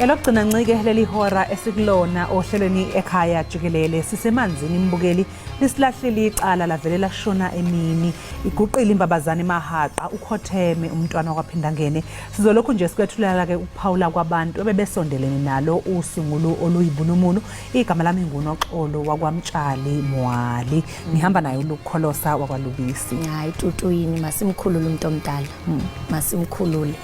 Elokugcina ncike leli hora esikulona ohlelweni Ekhaya Jikelele. Sisemanzini mbukeli, lisilahlile icala lavele lashona emini. Iguqile imbabazane emahaqa, ukhotheme umntwana wakwaPhindangene. Sizolokhu nje sikwethulela ke ukuphawula kwabantu ebebesondelene nalo usungulu oluyibunumunu. Igama lami nguNoxolo wakwaMtshali Mwali. Ngihamba naye uLukholosa wakwaLubisi. Hayi tutuyini, masimkhulule umuntu omdala. Masimkhulule.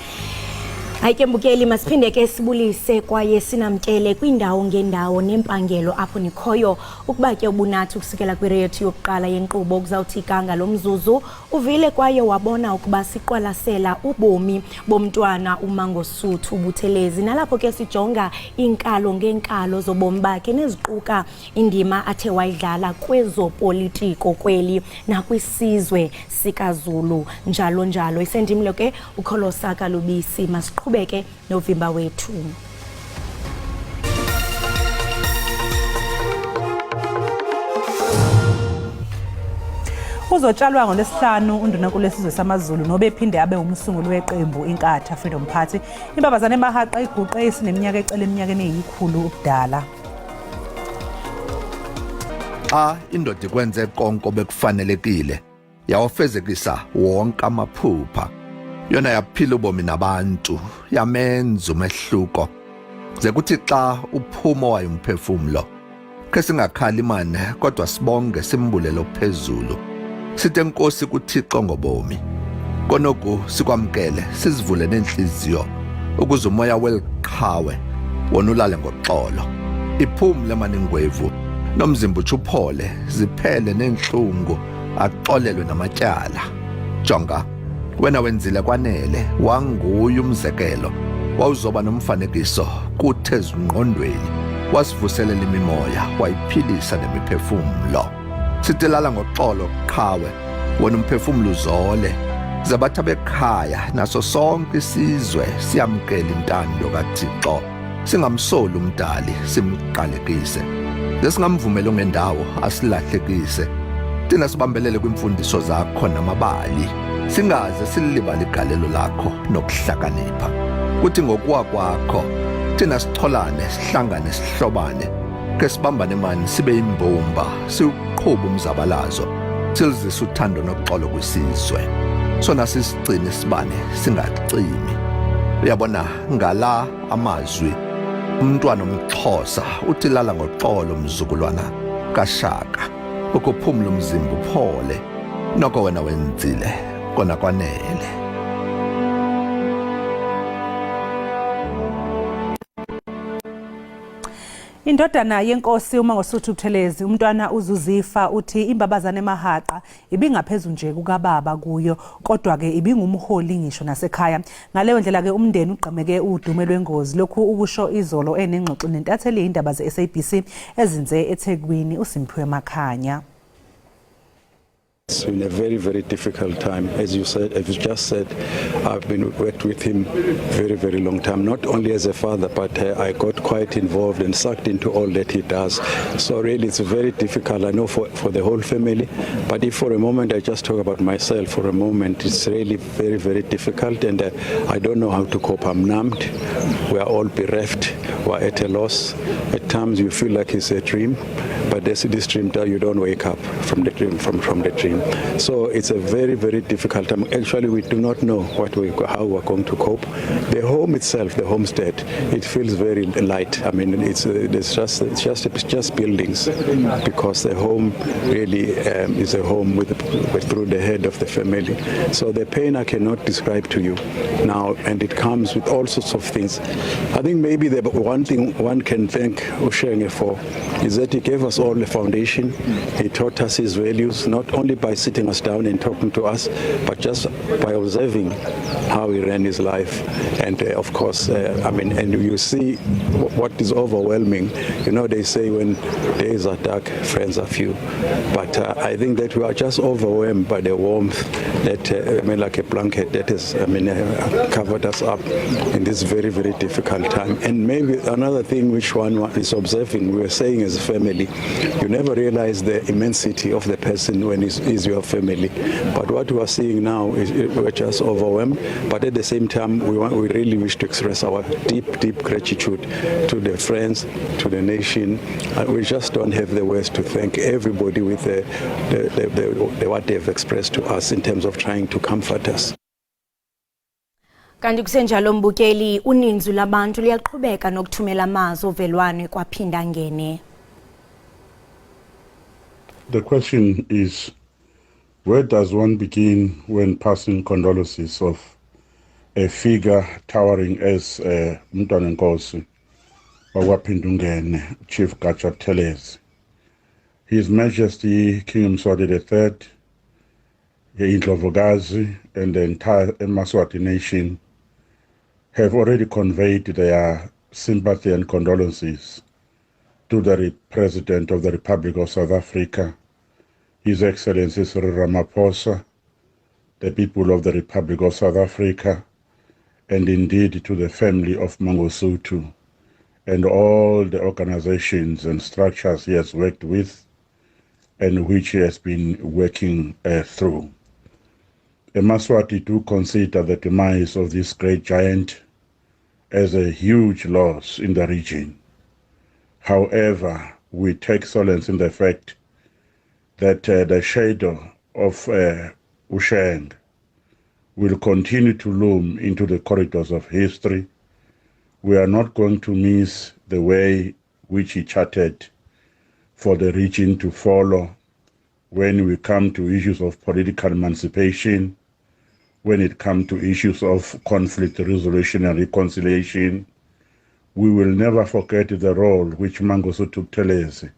Hayi ke mbukeli, masiphinde ke sibulise kwaye sinamkele kwiindawo ngendawo nempangelo apho nikhoyo. Ukuba ke ubunathi ukusukela kwireyethu yokuqala yenkqubo kuzawuthi ganga lo mzuzu, uvile kwaye wabona ukuba siqwalasela ubomi bomntwana uMangosuthu Buthelezi, nalapho ke sijonga iinkalo ngeenkalo zobomi bakhe neziquka indima athe wayidlala kwezopolitiko kweli nakwisizwe sikaZulu njalo njalo. Isendimlo ke uKholosa kaLubisi, masiqhubeke novimba wethu. Uzotshalwa ngoLwesihlanu undunankulu wesizwe samaZulu nobephinde abe umsunguli weqembu Inkatha Freedom Party. Imbabazane emahaqa iguqe isineminyaka ecela eminyakeni eyikhulu ubudala. Xa indoda ikwenze konke obekufanelekile, yawafezekisa wonke amaphupha. Yona yaphila ubomi nabantu, yamenza umehluko. Ze kuthi xa uphuma wayo umphefumlo, khe singakhali mane kodwa sibonge simbulele ophezulu. Sithe enkosi kuThixo ngobomi. Konoku sikwamkele sizivule neenhliziyo ukuze umoya weli qhawe wona ulale ngoxolo. Iphumle mane ingwevu nomzimba utsho uphole, ziphele neentlungu, axolelwe namatyala. Jonga, wena wenzile kwanele, wanguye umzekelo, wawuzoba nomfanekiso kuthi ezingqondweni, wasivuselela imimoya, wayiphilisa nemiphefumlo. Sithi lala ngoxolo qhawe, wena umphefumlo uzole, zabathi abekhaya naso sonke isizwe siyamkela intando kaThixo. Singamsoli umdali, simqalekise. Zesingamvumeli ongendawo asilahlekise. Thina sibambelele kwimfundiso zakho namabali, singaze silibale igalelo lakho nokuhlakanipha. Kuthi ngokuwa kwakho thina sicholane, sihlangane, sihlobane, ke sibambane mani sibe imbumba, siwuqhuba umzabalazo, silizise uthando noxolo kwisizwe. Sona sisigcine isibane singacimi. Uyabona ngala amazwi umntwana omXhosa uthi lala ngoxolo mzukulwana kaShaka, ukuphumla umzimba uphole, noko wena wenzile kona kwanele. Indodana yenkosi uMangosuthu Buthelezi, umntwana uZuzifa, uthi imbabazane emahaqa ibingaphezu nje kukababa kuyo, kodwa ke ibingumholi ngisho nasekhaya. Ngaleyo ndlela ke umndeni ugqemeke udume lwengozi. Lokhu ukusho izolo enengxoxo nentatheli yezindaba ze-SABC ezinze eThekwini uSimphiwe Makhanya. It's been a very, very difficult time. As you said, as you just said, I've been worked with him very, very long time, not only as a father, but I got quite involved and sucked into all that he does. So really, it's very difficult, I know, for the whole family. But if for a moment I just talk about myself for a moment, it's really very, very difficult, and I don't know how to cope. I'm numbed. We are all bereft. We are at a loss. At times you feel like it's a dream, but this dream that you don't wake up from the dream, from the dream. So it's a very, very difficult time. Actually, we do not know how we're going to cope. The home itself, the homestead, it feels very light. I mean, it's just buildings, because the home really is a home with through the head of the family. So the pain I cannot describe to you now, and it comes with all sorts of things. I think maybe the one thing one can thank uShenge for is that he gave us all the foundation. He taught us his values, not only by sitting us down and talking to us, but just by observing how he ran his life. And of course, I mean, and you see what is overwhelming. You know, they say when days are dark, friends are few. But I think that we are just overwhelmed by the warmth that, I mean, like a blanket that has, I mean, covered us up in this very, very difficult time. And maybe another thing which one is observing, we were saying as a family, You never realize the immensity of the person when is your family. But what we are seeing now is we're just overwhelmed. But at the same time, we really wish to express our deep, deep gratitude to the friends, to the nation. We just don't have the words to thank everybody with the what they've expressed to us in terms of trying to comfort us. Kanti kusenjalo mbukeli, uninzi lwabantu luyaqhubeka nokuthumela amazwi ovelwano kwaPhindangene. The question is, where does one begin when passing condolences of a figure towering as Mntwanenkosi wakwaPhindangene, Chief Gatsha Buthelezi? His Majesty King Mswati III, Indlovukazi, and the entire Emaswati nation have already conveyed their sympathy and condolences to the President of the Republic of South Africa, His Excellency Cyril Ramaphosa, the people of the Republic of South Africa, and indeed to the family of Mangosuthu and all the organizations and structures he has worked with and which he has been working through. Emaswati do consider the demise of this great giant as a huge loss in the region. However, we take solace in the fact that the shadow of uShenge will continue to loom into the corridors of history. We are not going to miss the way which he charted for the region to follow when we come to issues of political emancipation, when it comes to issues of conflict resolution and reconciliation. We will never forget the role which Mangosuthu Buthelezi,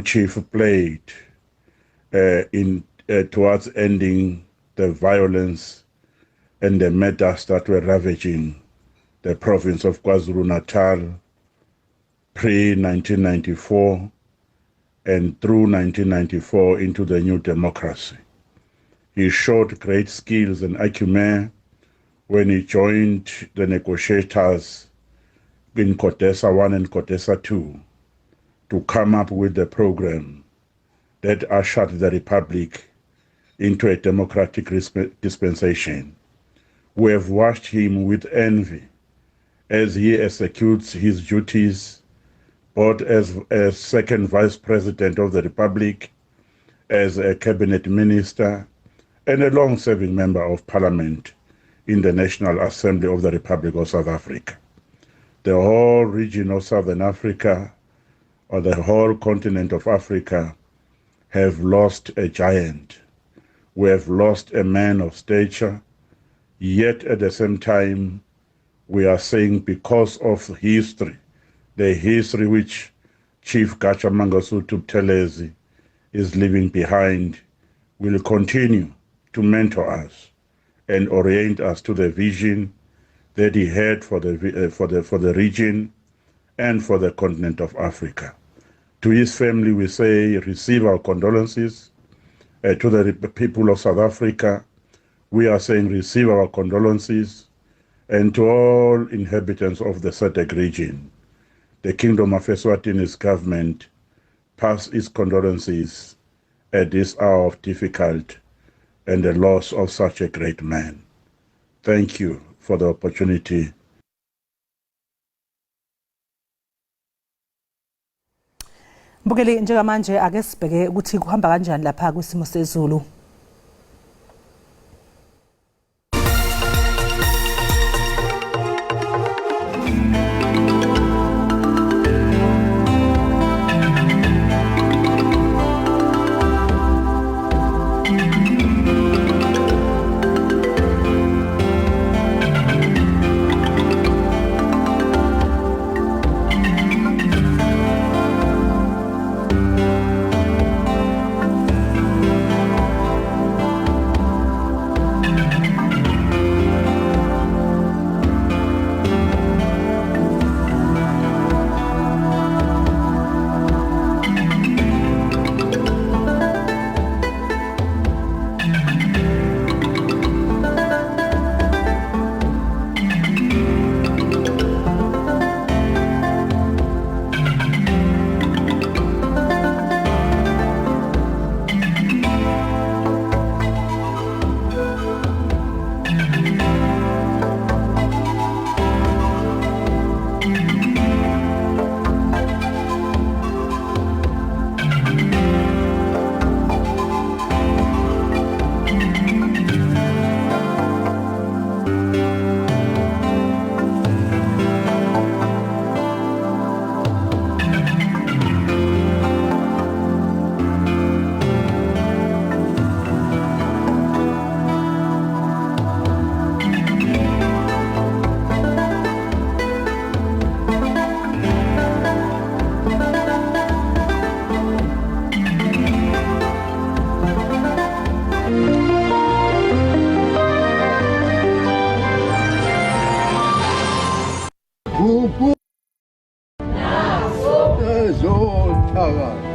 Chief, played in towards ending the violence and the murders that were ravaging the province of KwaZulu-Natal pre-1994 and through 1994 into the new democracy. He showed great skills and acumen when he joined the negotiators in CODESA 1 and CODESA 2 to come up with the program that ushered the Republic into a democratic dispensation. We have watched him with envy as he executes his duties, both as second vice president of the Republic, as a cabinet minister, and a long-serving member of parliament in the National Assembly of the Republic of South Africa. The whole region of Southern Africa, or the whole continent of Africa, have lost a giant. We have lost a man of stature, yet at the same time, we are saying because of history, the history which Chief Gatsha Mangosuthu Buthelezi is leaving behind, will continue to mentor us and orient us to the vision that he had for the region and for the continent of Africa. To his family, we say, receive our condolences. To the people of South Africa, we are saying, receive our condolences. And to all inhabitants of the SADC region, the Kingdom of Eswatini's government pass its condolences at this hour of difficult and the loss of such a great man. Thank you for the opportunity. Mbukeli, njengamanje ake sibheke ukuthi kuhamba kanjani lapha kwisimo sezulu.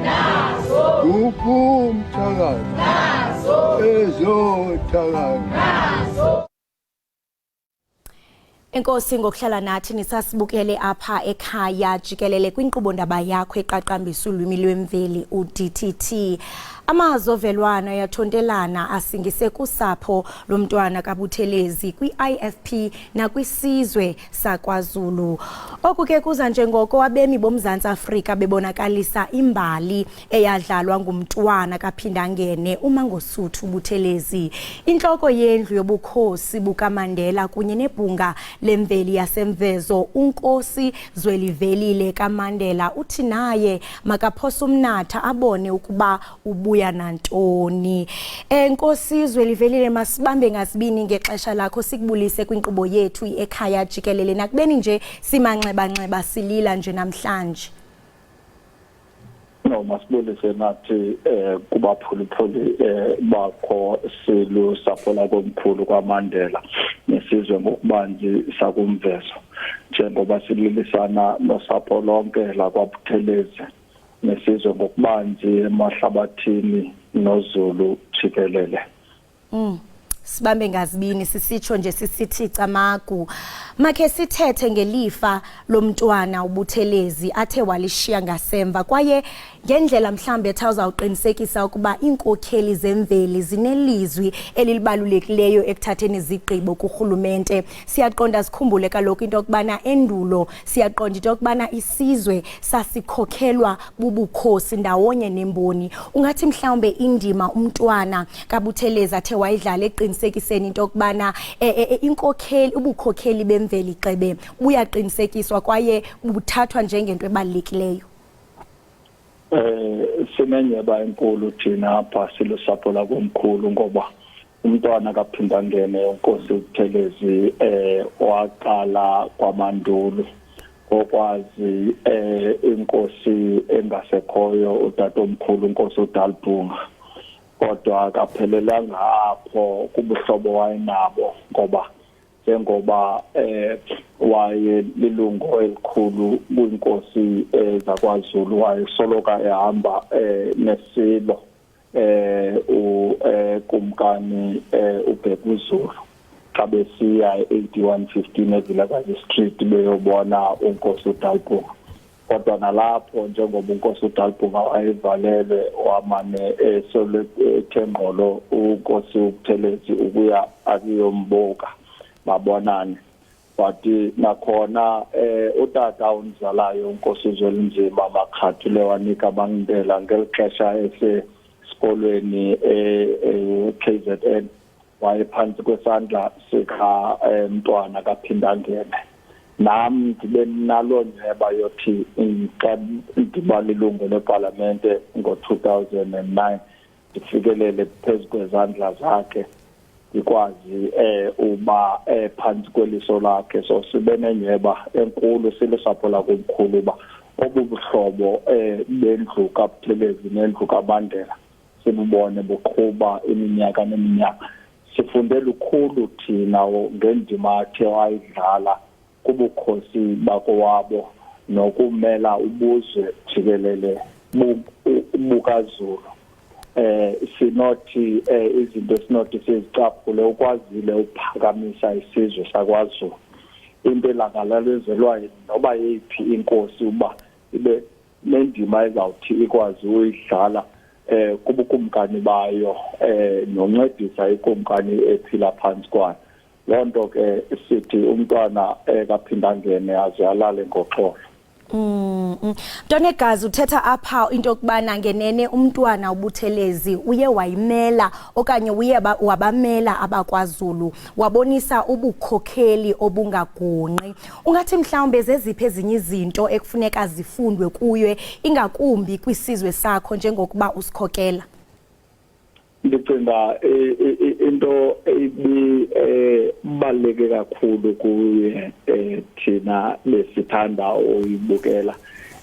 Naso. Uphi umthakathi? Naso. Ezothakatha. Naso. Enkosi ngokuhlala nathi nisasibukele apha ekhaya jikelele kwinkqubo ndaba yakho eqaqambisa ulwimi lwemveli uDTT. Amazwi ovelwano ayathontelana asingise kusapho lomntwana kaButhelezi kwi-IFP nakwisizwe sakwaZulu. Oku ke kuza njengoko abemi boMzantsi Afrika bebonakalisa imbali eyadlalwa ngumntwana kaPhindangene uMangosuthu Buthelezi. Intloko yendlu yobukhosi bukaMandela kunye nebhunga lemveli yaseMvezo uNkosi Zwelivelile kaMandela uthi naye makaphose umnatha abone ukuba ubuya nantoni. Nkosi Zwelivelile, masibambe ngasibini ngexesha lakho sikubulise kwinkqubo yethu ekhaya jikelele nakubeni nje simanxeba-nxeba silila nje namhlanje. No, masibulise nathi kubaphuluphuli bakho silusapho lakomkhulu kwaMandela nesizwe ngokubanzi sakuMvezo, njengoba sililisana nosapho lonke lakwaButhelezi nesizwe ngokubanzi emahlabathini noZulu jikelele. Sibambe ngazibini sisitsho nje sisithi camagu. Makhe sithethe ngelifa lomntwana uButhelezi athe walishiya ngasemva kwaye ngendlela mhlambe ethe uzawuqinisekisa ukuba iinkokheli zemveli zinelizwi elilibalulekileyo ekuthatheni izigqibo kurhulumente. Siyaqonda sikhumbule kaloku into yokubana endulo siyaqonda into yokubana isizwe sasikhokhelwa bubukhosi ndawonye nemboni. Ungathi mhlawumbe indima umntwana kaButhelezi athe wayidlala eqinisekiseni into yokubana inkokheli ubukhokheli bemveli xebe buyaqinisekiswa kwaye buthathwa njengento ebalulekileyo. Sinenyeba enkulu thina apha silusapho lakomkhulu, ngoba umntwana kaPhindangene uNkosi uButhelezi waqala kwaMandulo okwazi inkosi engasekhoyo utatomkhulu uNkosi uDalibhunga, kodwa akaphelelanga apho kubuhlobo wayenabo, ngoba njengoba waye lilungu elikhulu kwinkosi zakwaZulu, wayesoloka ehamba nesilo ukumkani uBhekuzulu xa besiya e-8115 eVilakazi Street beyobona uNkosi uDalibhunga. Kodwa nalapho njengoba uNkosi uDalibhunga wayevalelwe, wamane esole ethe ngqolo uNkosi uButhelezi ukuya akuyombuka babonane. But nakhona utata unzalayo uNkosi uZwelinzima Makhathule wanika Mandela ngeli xesha esesikolweni e-KZN, wayephantsi kwesandla sika mntwana kaPhindangene. Nam ndibe naloo nceba yothi xa ndiba lilungu lepalamente ngo-2009 ndifikelele phezu kwezandla zakhe, ndikwazi uba phantsi kweliso lakhe. So sibe nenyhweba enkulu silusapho lakomkhulu uba obu buhlobo bendlu kaButhelezi nendlu kaMandela sibubone buqhuba iminyaka neminyaka. Sifunde lukhulu thina ngendima athe wayidlala kubukhosi bakowabo nokumela ubuzwe jikelele bukaZulu. Sinothi izinto sinothi sizicaphule, ukwazile ukuphakamisa isizwe sakwaZulu, into elangalalezelwayo noba yeyiphi inkosi uba ibe nendima ezawuthi ikwazi uyidlala kubukumkani bayo noncedisa ikumkani ephila phantsi kwayo. Loo nto ke sithi umntwana kaPhindangene aze alale ngoxolo. Mntwanegazi, uthetha apha into yokubana ngenene umntwana uButhelezi uye wayimela okanye uye wabamela abakwaZulu, wabonisa ubukhokheli obungagunqi. Ungathi mhlawumbe zeziphi ezinye izinto ekufuneka zifundwe kuye, ingakumbi kwisizwe sakho njengokuba usikhokela? Ndicinga into ebibaluleke kakhulu kuye thina besithanda uyibukela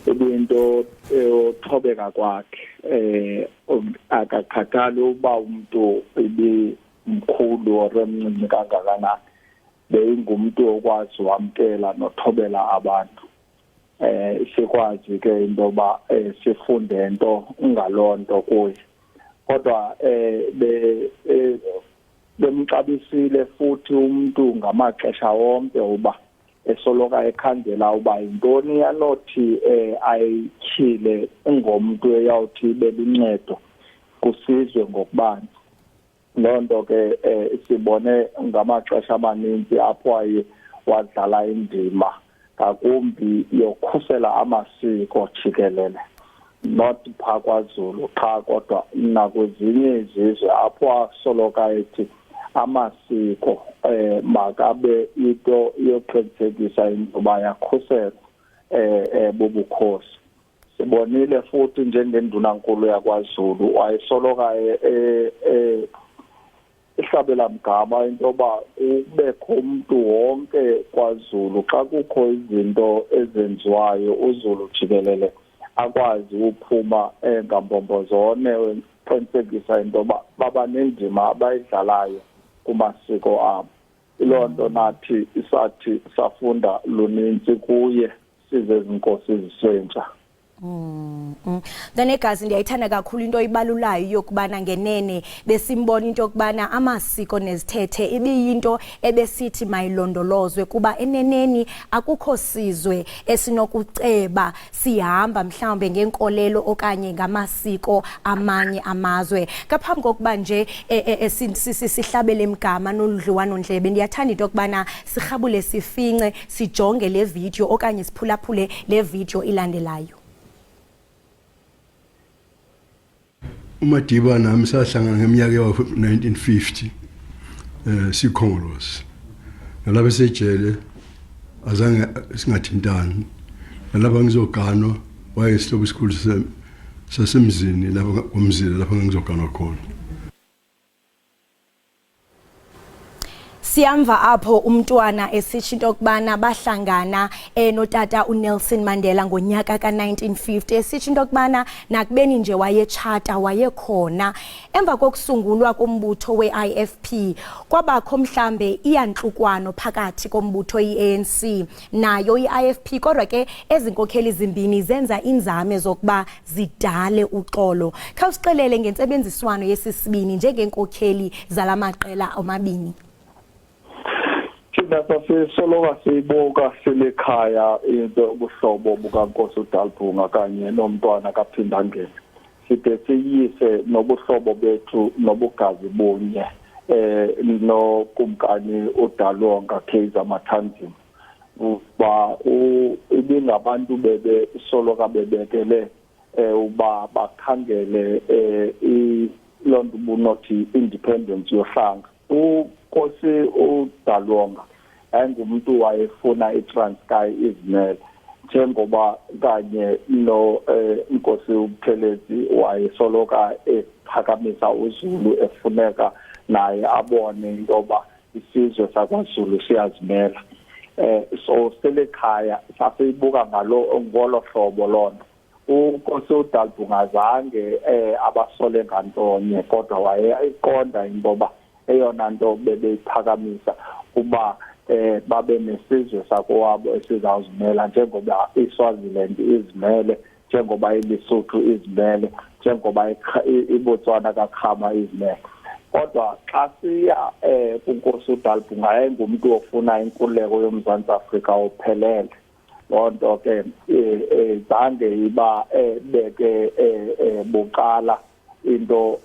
ibinto yothobeka kwakhe. Akakhathali uba umuntu ibimkhulu or emncinci kangakanani, beyingumntu okwazi wamkela nothobela abantu. Sikwazi ke into yoba sifunde nto ngaloo nto kuye. Kodwa bemxabisile futhi umuntu ngamaxesha wonke uba esoloka ekhangela uba yintoni anothi ayityhile ngomntu eyawuthi beluncedo kusizwe ngokubanzi. Loo nto ke sibone ngamaxesha amaninzi apho aye wadlala indima ngakumbi yokhusela amasiko jikelele, not phaa kwaZulu qha kodwa nakwezinye izizwe apho asoloka ethi amasiko makabe into yoqinisekisa into yoba yakhuselwa bubukhosi. Sibonile futhi njengendunankulu yakwaZulu wayesoloka ihlabela mgama into yoba kubekho umntu wonke kwaZulu xa kukho izinto ezenziwayo uZulu jikelele akwazi uphuma engambombozone qinisekisa into yoba baba nendima abayidlalayo kumasiko abo. Iloo nto nathi sathi safunda luninzi kuye sizezinkosi zisentsha. Mntanegazi, ndiyayithanda kakhulu into oyibalulayo yokubana ngenene besimbona into yokubana amasiko nezithethe ibiyinto ebesithi mayilondolozwe, kuba eneneni akukho sizwe esinokuceba sihamba mhlawumbe ngenkolelo okanye ngamasiko amanye amazwe. Ngaphambi kokuba nje sihlabele mgama noludliwanondlebe, ndiyathanda into yokubana sirhabule sifince sijonge le video okanye siphulaphule le video ilandelayo. UMadiba nami sahlangana ngeminyaka yawo-1950 sikhongolose nalapha esejele, azange singathintani. Nalapha ngizoganwa wayesihlobo esikhulu sasemzini lapha kwamzila lapha ngizoganwa khona. Siyamva apho umntwana esitsho into yokubana bahlangana notata uNelson Mandela ngonyaka ka-1950, esitsho into yokubana nakubeni nje wayetshata wayekhona. Emva kokusungulwa kombutho we-IFP kwabakho mhlambe iyantlukwano phakathi kombutho i-ANC nayo i-IFP, kodwa ke ezi nkokheli zimbini zenza inzame zokuba zidale uxolo. Khawusixelele ngentsebenziswano yesisibini njengeenkokheli zala maqela omabini. Thina sasisoloka siyibuka silekhaya into ubuhlobo bukaNkosi uDalbhunga kanye nomntwana kaPhindangene, side siyise nobuhlobo bethu nobugazi bunye nokumkani uDalwonga Kaiser Mathanzima, uba ibingabantu bebe soloka bebekele uba bakhangele loo nto ubunothi independence yohlanga. UNkosi uDalwonga ayingumntu wayefuna iTranskei izimele, njengoba kanye no Nkosi uButhelezi wayesoloka ephakamisa uZulu, efuneka naye abone into yoba isizwe sakwaZulu siyazimela. So selekhaya sasiyibuka ngalo ngolo hlobo loo nto. UNkosi uDalbhunga zange abasole ngantonye, kodwa wayeyiqonda into yoba eyona nto bebeyiphakamisa kuba babe nesizwe sakowabo esizawuzimela, njengoba iSwaziland izimele, njengoba iLesotho izimele, njengoba iBotswana kaKhama izimele. Kodwa xa siya kuNkosi uDalbhunga, yayingumntu ofuna inkululeko yoMzantsi Afrika ophelele. Loo nto ke zange iba beke bucala into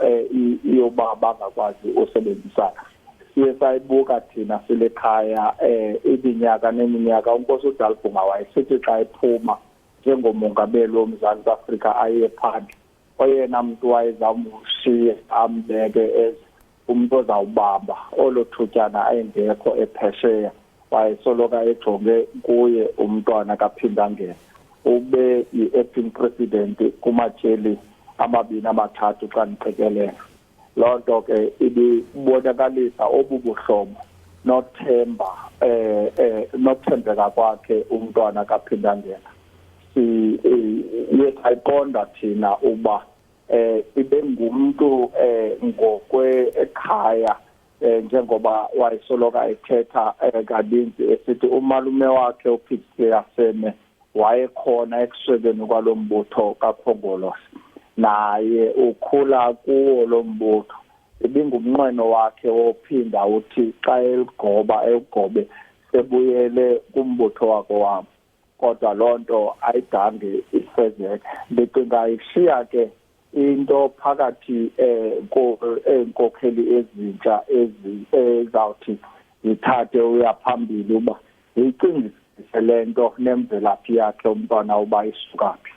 yoba bangakwazi usebenzisana. Siye sayibuka thina silekhaya iminyaka neminyaka. UNkosi uDalbhunga wayesithi xa ephuma njengomongameli woMzantsi Afrika aye phandle, oyena mntu wayezawumshiya ambeke as umntu ozawubamba olo thutyana ayengekho ephesheya, wayesoloka ejonge kuye umntwana kaPhindangene. Ube yi-acting president kumatyeli amabini amathathu xa ndiqikelela. Loo nto ke ibibonakalisa obu buhlobo nothemba nothembeka kwakhe umntwana kaPhindangene. Si sayiqonda thina uba ibengumntu ngokwe ekhaya, njengoba wayesoloka ethetha kaninzi esithi umalume wakhe uPixley kaSeme Wayekhona ekuswekeni kwalombutho kaKhongolose, naye ukhula kuwo lombutho. Ibingumnqweno wakhe wophinda uthi xa eligoba ewugobe sebuyele kumbutho wakowabo, kodwa loo nto ayidange ifezeke. Ndicinga ishiya ke into phakathi eenkokheli ezintsha ezawuthi zithathe uya phambili uba ziyicingisise le nto nemvelaphi yakhe umntwana uba isuka phi.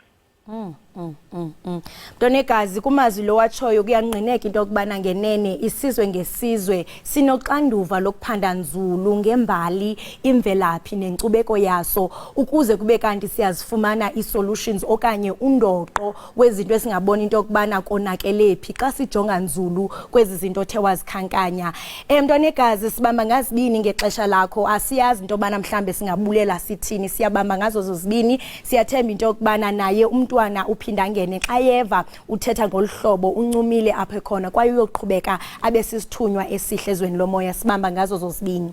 Mntonegazi, kumazwi lo watshoyo kuyangqineka into yokubana ngenene isizwe ngesizwe sinoxanduva lokuphanda nzulu ngembali, imvelaphi nenkcubeko yaso, ukuze kube kanti siyazifumana ii-solutions okanye undoqo wezinto esingabona into yokubana konakele phi xa sijonga nzulu kwezi zinto othe wazikhankanya. Mntwanegazi, sibamba ngazibini ngexesha lakho. Asiyazi into yobana mhlawumbe singabulela sithini, siyabamba ngazo zozibini. Siyathemba into yokubana naye umntwana uphinda angene xa yeva uthetha ngolu hlobo, uncumile apho ekhona kwaye uyoqhubeka abe sisithunywa esihle ezweni lomoya. Sibamba ngazo zozibini.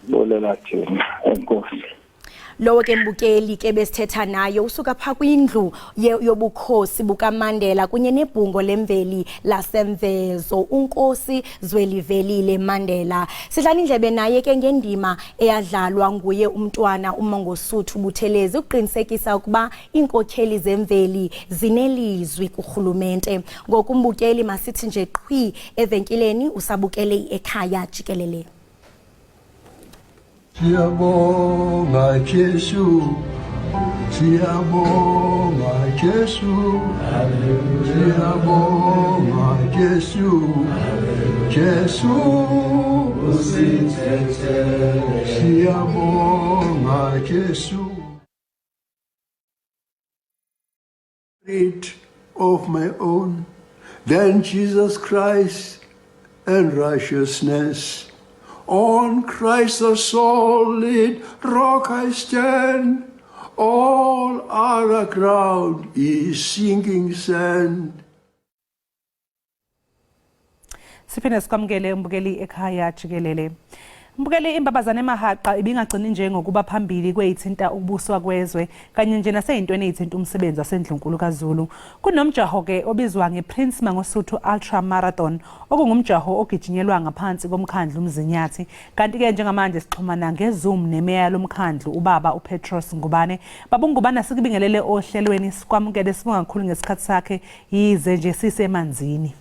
Bulela thina, enkosi. Lowo ke mbukeli ke besithetha naye usuka phaa kwindlu yobukhosi bukaMandela kunye nebhungo lemveli laseMvezo, uNkosi Zwelivelile Mandela. Sidlala indlebe naye ke ngendima eyadlalwa nguye umntwana uMangosuthu Buthelezi ukuqinisekisa ukuba iinkokheli zemveli zinelizwi kurhulumente. Ngokumbukeli masithi nje qhwi evenkileni usabukele ekhaya jikelele. Siyabonga Jesu, siyabonga Jesu, siyabonga Jesu, Jesu usithethele, siyabonga Jesu. Spirit of my own, than Jesus Christ and righteousness. On Christ the solid rock I stand. All other ground is sinking sand. Siphinde sikwamukele umbukeli ekhaya jikelele. Mbukeli, imbabazane emahaqa ibingagcini nje ngokuba phambili kweyithinta ukubuswa kwezwe kanye nje naseyintweni eyithinta umsebenzi wasendlunkulu kaZulu. Kunomjaho ke obizwa ngePrince Mangosuthu Ultra Marathon, okungumjaho ogijinyelwa ngaphansi komkhandlu uMzinyathi. Kanti ke njengamanje sixhumana ngeZoom nemeya lomkhandlu ubaba uPetros Ngubane. Baba Ngubane, sikubingelele ohlelweni, sikwamukele, sibonga kakhulu ngesikhathi sakhe yize nje sisemanzini.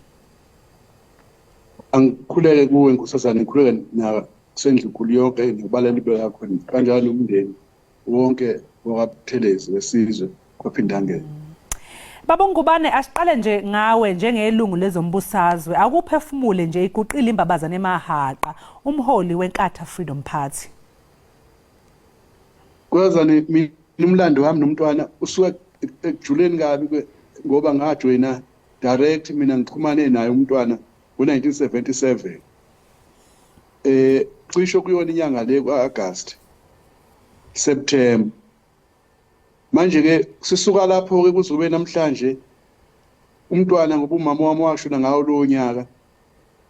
Angikhuleke kuwe nkosazana, ngikhuleke nasendlunkulu yonke nobalali bakho kanjalo nomndeni wonke wakaButhelezi wesizwe kwaPhindangene. Baba Ngubane, asiqale nje ngawe njengelungu lezombusazwe, akuphefumule nje iguqile imbabazane emahaqa umholi weNkatha Freedom Party. Nkosazane, mina umlando wami nomntwana usuka ekujuleni kabi, ngoba ngajoyina direct mina ngixhumane naye umntwana ngo-1977, cisho kuyona inyanga le kwa-August, September. Manje ke sisuka lapho ke kuzobe namhlanje umntwana, ngoba umama wami washona ngawo lowo nyaka,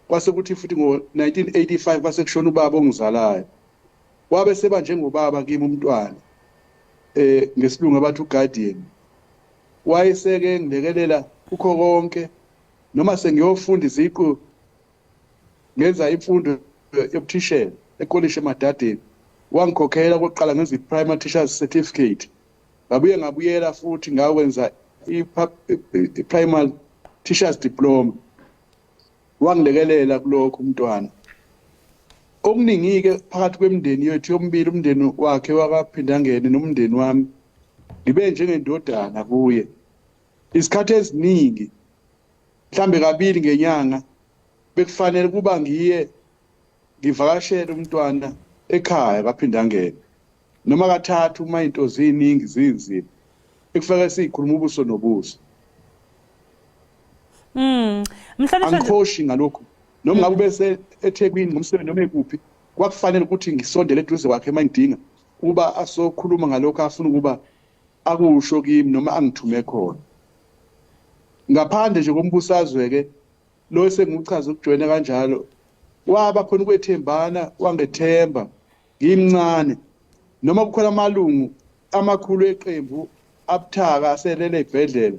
kwase kuthi futhi ngo-1985 kwase kushona ubaba ongizalayo, wabe seba njengobaba kimi umntwana, ngesilungu abathi uguardian. Wayeseke ngilekelela kukho konke, noma sengiyofunda iziqu, ngenza imfundo yobuthishela ekolishi eMadadeni, wangikhokhela okokuqala ngenza i-primary teachers certificate, ngabuye ngabuyela futhi ngawenza i-primary teachers diploma. Wangilekelela kulokho umntwana. Okuningi-ke phakathi kwemindeni yethu yomibili, umndeni wakhe wakaPhindangene nomndeni wami, ngibe njengendodana kuye. Isikhathi eziningi, mhlambe kabili ngenyanga, bekufanele kuba ngiye ngivakashele umntwana ekhaya kaPhindangene, noma kathathu uma into ziningi zinzima, ekufake siyikhuluma ubuso nobuso. Mhlonishwa nje. Angikhoshi ngalokhu, noma ngabe bese eThekwini ngomsebenzi noma ekuphi, kwakufanele ukuthi ngisondele eduze kwakhe uma ngidinga ukuba asokhuluma ngalokho afuna ukuba akusho kimi noma angithume khona. Ngaphandle nje kombusazwe ke lo esengichaza ukujoyina kanjalo, waba khona ukwethembana, wangethemba ngimncane, noma kukhona amalungu. Amakhulu eqembu abuthaka aselele ezibhedlela,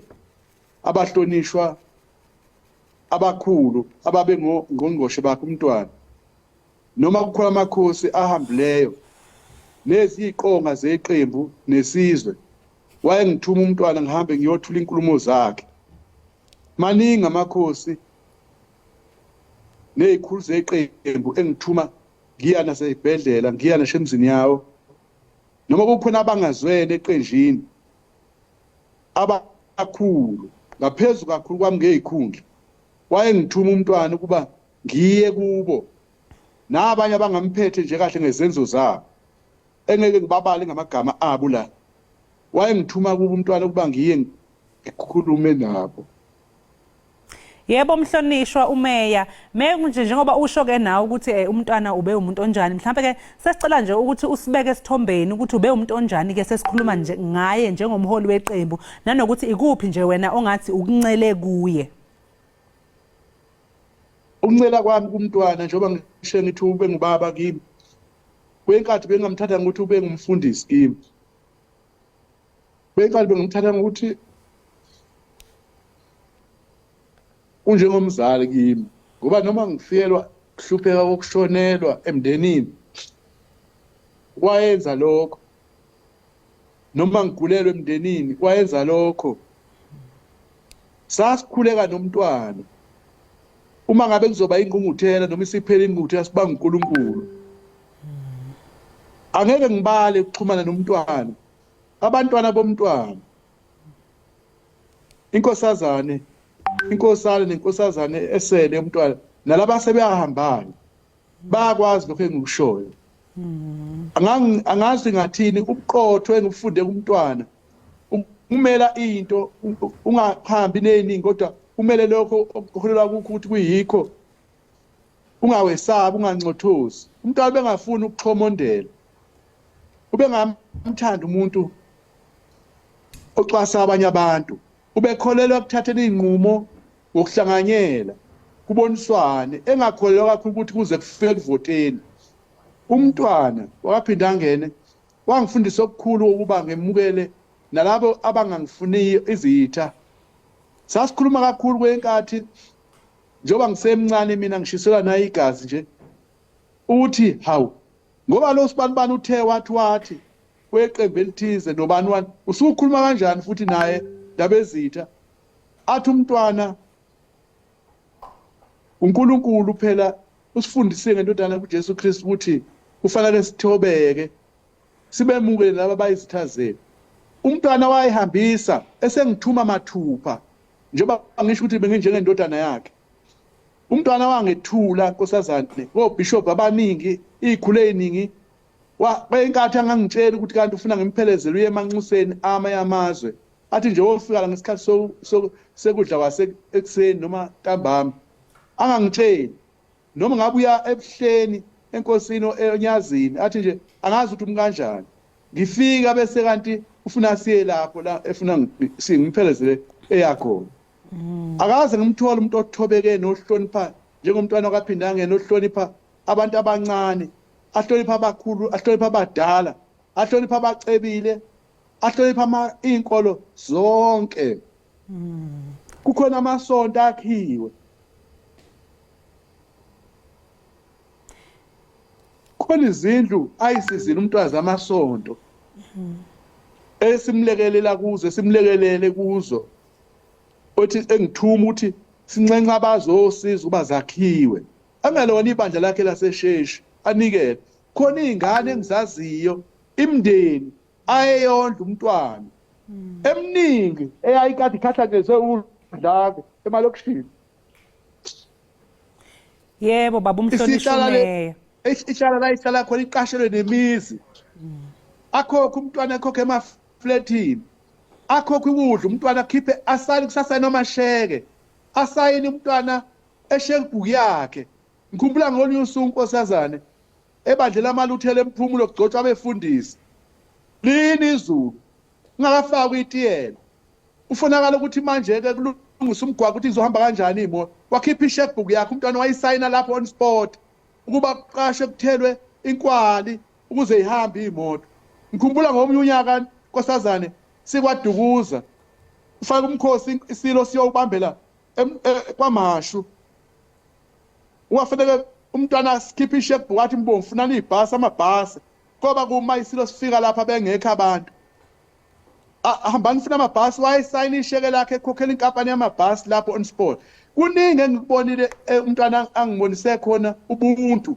abahlonishwa abakhulu ababengongqongqoshe bakhe umntwana, noma kukhona amakhosi ahambileyo neziqonga zeqembu nesizwe, wayengithuma umntwana ngihambe ngiyothula inkulumo zakhe. Maningi amakhosi nezikhulu zeqembu engithuma ngiya nasezibhedlela, ngiya nasemzini yawo, noma kukhona abangazwene eqenjini abakhulu ngaphezu kakhulu kwami ngezikhundla, wayengithuma umntwana ukuba ngiye kubo nabanye abangamphethe nje kahle ngezenzo zabo engeke ngibabale ngamagama abo la, wayengithuma kubo umntwana ukuba ngiye ngikhulume nabo. Yebo mhlonishwa umeya, meya nje njengoba usho ke nawe ukuthi umntwana ube umuntu onjani, mhlambe ke sesicela nje ukuthi usibeke esithombeni ukuthi ube umuntu onjani ke sesikhuluma nje ngaye njengomholi weqembu, nanokuthi ikuphi nje wena ongathi ukuncele kuye. Ukuncela kwami kumntwana njengoba ngisho ngithi ube ngubaba kimi, kwenkathi bengamthatha ngokuthi ube ngumfundisi kimi, kwenkathi bengimthatha ngokuthi unjengomzali kimi, ngoba noma ngifikelwa kuhlupheka kokushonelwa emndenini wayenza lokho, noma ngigulelwe emndenini wayenza lokho. Sasikhuleka nomntwana, uma ngabe kuzoba ingqungquthela noma isiphele ingqungquthela sibanga uNkulunkulu. Angeke ngibale ukuxhumana nomntwana, abantwana bomntwana, inkosazane, inkosana nenkosazane esele umntwana, nalaba sebeyahambayo bayakwazi lokho engikushoyo. Angazi ngathini ubuqotho engibufunde kumntwana, umela into ungahambi neziningi, kodwa umele lokho okukholelwa kukho ukuthi kuyikho, ungawesabi, ungancothozi. Umntwana bengafuni ukuxhomondela, ubengamthanda umuntu ocwasa abanye abantu, ubekholelwa kuthatheni izinqumo ngokuhlanganyela kuboniswane, engakholelwa kakhulu ukuthi kuze kufike kuvoteni. Umntwana wakaphinda angene wangifundisa okukhulu ukuba ngemukele nalabo abangangifuniyo izitha. Sasikhuluma kakhulu kwenkathi njengoba ngisemncane mina ngishiselwa naye igazi nje, uthi hawu ngoba lo sibanibani uthe wathi weqembu elithize nobani wani, usukhuluma kanjani futhi naye ndaba ezitha. Athi umntwana uNkulunkulu phela usifundisile ngendodana kuJesu Kristu ukuthi kufanele sithobeke sibemukele laba abayizitha zethu. Umntwana wayehambisa esengithuma mathupha njengoba ngisho ukuthi benginjengendodana yakhe. Umntwana wangethula nkosazane kobishop abaningi, izikhulu eziningi, kwenkathi angangitshela ukuthi kanti ufuna ngimphelezele uye emanxuseni amanye amazwe, athi nje wofika la ngesikhathi sekudla kwase ekuseni noma ntambama, angangitsheli noma ngabe uya ebuhleni enkosini enyazini, athi nje angazi ukuthi umkanjani. Ngifika bese kanti ufuna siye lapho la efuna singiphelezele eyakhona. Akaze ngimthole umuntu othobeke nohlonipha njengomntwana okaphinda angene, ohlonipha abantu abancane, ahlonipha abakhulu, ahlonipha abadala, ahlonipha abacebile, ahlonipha izinkolo zonke. Kukhona amasonto akhiwe, khona izindlu ayisizile umntwana amasonto esimlekelela kuzo, esimlekelele kuzo, othi engithuma ukuthi sinxenxa abazosiza uba zakhiwe, angalona ibandla lakhe lasesheshi anikele. Khona izingane engizaziyo, imndeni ayeyondla umntwana eminingi eyayikade ikhahlanyezwe udlame emalokishini. Yebo baba umhlonishwa umeya. Ihlala la ihlala khona iqashelwe nemizi. Akhokhe umntwana akhokhe emafletini, akhokhe ukudla umntwana, akhiphe asayine kusasa amasheke, asayine umntwana eshekubhuku yakhe. Ngikhumbula ngolunye usuku nkosazane ebandleni lamaLuthela emphumulo kugcotshwa abefundisi, lini izulu kungakafakwa itiyela, ufunakala ukuthi manje ke kulungisa umgwaqo ukuthi izohamba kanjani imoto. Wakhipha ishekbook yakhe umntwana wayisayina lapho on spot ukuba kuqashwe kuthelwe inkwali ukuze ihambe imoto. Ngikhumbula ngomunye unyaka Nkosazane sikwadukuza ufake umkhosi isilo siyowubambela kwaMashu. Ungafanele umntwana asikhiphe ishebhu wathi mbomvu funani ibhasi amabhasi ngoba kuma isilo sifika lapha bengekho abantu. Hambani funa amabhasi, wayesayina isheke lakhe ekhokhela inkampani yamabhasi lapho on spot. Kuningi engikubonile umntwana angibonise khona ubuntu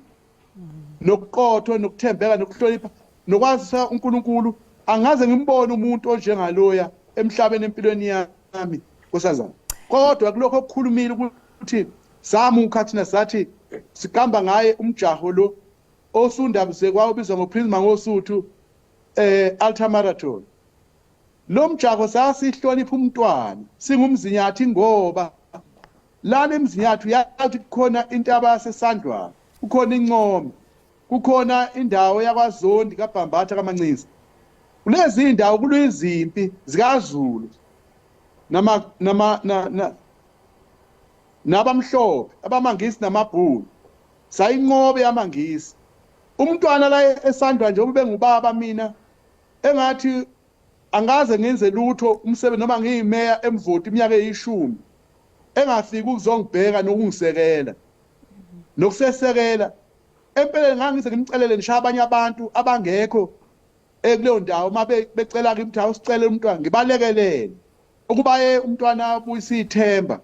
nokuqotho nokuthembeka nokuhlonipha nokwazisa uNkulunkulu. Angaze ngimbone umuntu onjengaloya emhlabeni empilweni yami nkosazana. Kodwa kulokho okukhulumile ukuthi samukha thina sathi siqamba ngaye umjaho lo osundabuzekwayo obizwa ngoPrince Mangosuthu Ultra Marathon. Lo mjaho sasihlonipha umntwana singumzinyathi ngoba lana emzinyathi uyathi kukhona intaba yaseSandlwana, kukhona income, kukhona indawo yakwaZondi kaBhambatha kaMancinza. Kulezi indawo kuluyizimpi zikaZulu nama nama nabamhlophe abamangisi namabhunu. Sayinqobe yamangisi. Umntwana la esandwa nje ube ngubaba mina engathi angaze ngenze lutho umsebenzi noma ngiyimeya emvoti iminyaka eyishumi engafiki ukuzongibheka nokungisekela nokusesekela. Empeleni ngangize ngimcelele ngisho abanye abantu abangekho ekuleyo ndawo uma becela kimi ukuthi awusicele umntwana ngibalekelele ukuba ye umntwana abuyise ithemba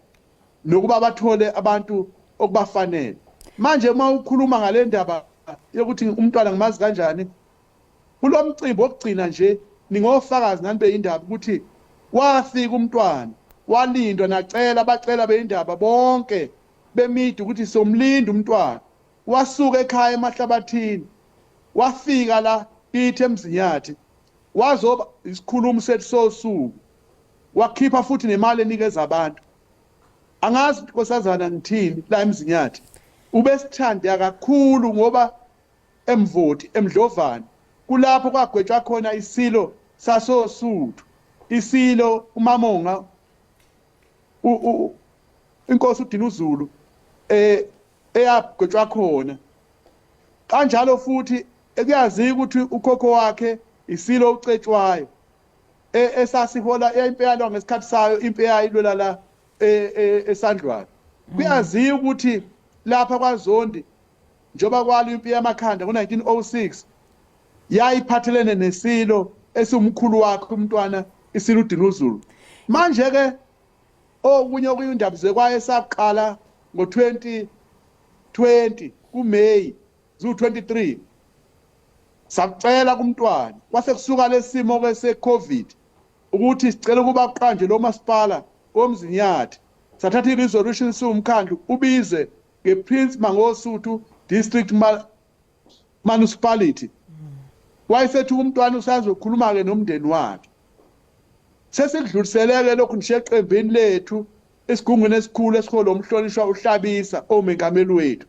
nokuba bathole abantu okubafanele. Manje uma ukhuluma ngale ndaba yokuthi umntwana ngimazi kanjani kulo mcimbi wokugcina nje ningofakazi nani beyindaba ukuthi wafika umntwana walindwa nacela bacela beyindaba bonke bemidi ukuthi somlinda umntwana. Wasuka ekhaya emahlabathini wafika la kithi eMzinyathi wazoba isikhulumi sethu sosuku wakhipha futhi nemali enikeza abantu. Angazi nkosazana ngithini la eMzinyathi ubesithanda kakhulu ngoba emvoti emdlovana kulapho kwagwetshwa khona isilo sasosuthu isilo uMamonga inkosi uDinuzulu eyagwetshwa khona. Kanjalo futhi ekuyaziwa ukuthi ukhokho wakhe isilo ucetshwayo esasihola impi yalwa ngesikhathi sayo impi eyayilwela la esandlwana. Kuyaziwa ukuthi lapha kwaZondi njengoba kwalwa impi yamakhanda ngo-1906 yayiphathelene nesilo esiwumkhulu wakhe umntwana isilo uDinuzulu. Manje ke okunye okuyindaba zekwaye esaqala ngo-2020 kuMay zu-23 sakucela kumntwana kwase kusuka lesimo ke se-COVID ukuthi sicela ukuba kuqanjwe lo masipala woMzinyathi. Sathatha i-resolution siwumkhandlu ubize nge-Prince Mangosuthu District Municipality. Wayesethi umntwana usazokhuluma-ke nomndeni wakhe. Sesikudluliseleke lokhu nje eqembini lethu esigungwini esikhulu esiholwa umhlonishwa uHlabisa omengameli wethu.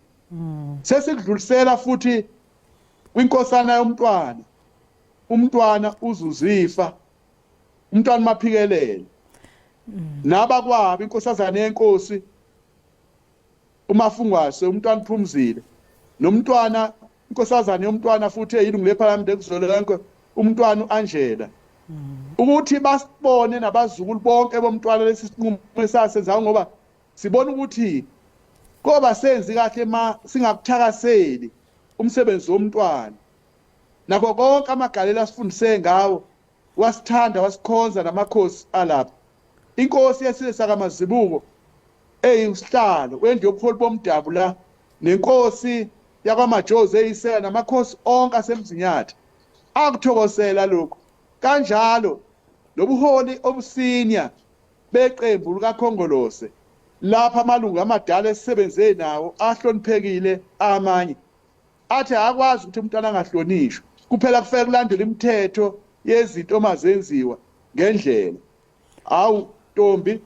Sesikudlulisela futhi kwinkosana yomntwana, umntwana uZuzifa, umntwana Maphikelele nabakwabo inkosazana yenkosi uMafungwase, umntwana Phumzile, nomntwana inkosazana yomntwana futhi eyilungu lephalamende kuzwelonke umntwana uAngela, ukuthi basibone nabazukulu bonke bomntwana lesi sinqumo esasenza ngoba sibona ukuthi koba senzi kahle ma singakuthakaseli umsebenzi womntwana nakho konke amagalelo asifundise ngawo. Wasithanda wasikhonza namakhosi alapha. Inkosi yesizwe sakaMazibuko eyisihlalo wendlu yobuholi bomdabu la nenkosi yakwaMajozi eyisela namakhosi onke aseMzinyathi akuthokozela lokhu. Kanjalo nobuholi obusinya beqembu likaKhongolose lapha amalungu amadala esisebenze nawo ahloniphekile amanye athi akwazi ukuthi umntwana angahlonishwa kuphela kufike kulandela imithetho yezinto omazenziwa ngendlela. Awu ntombi,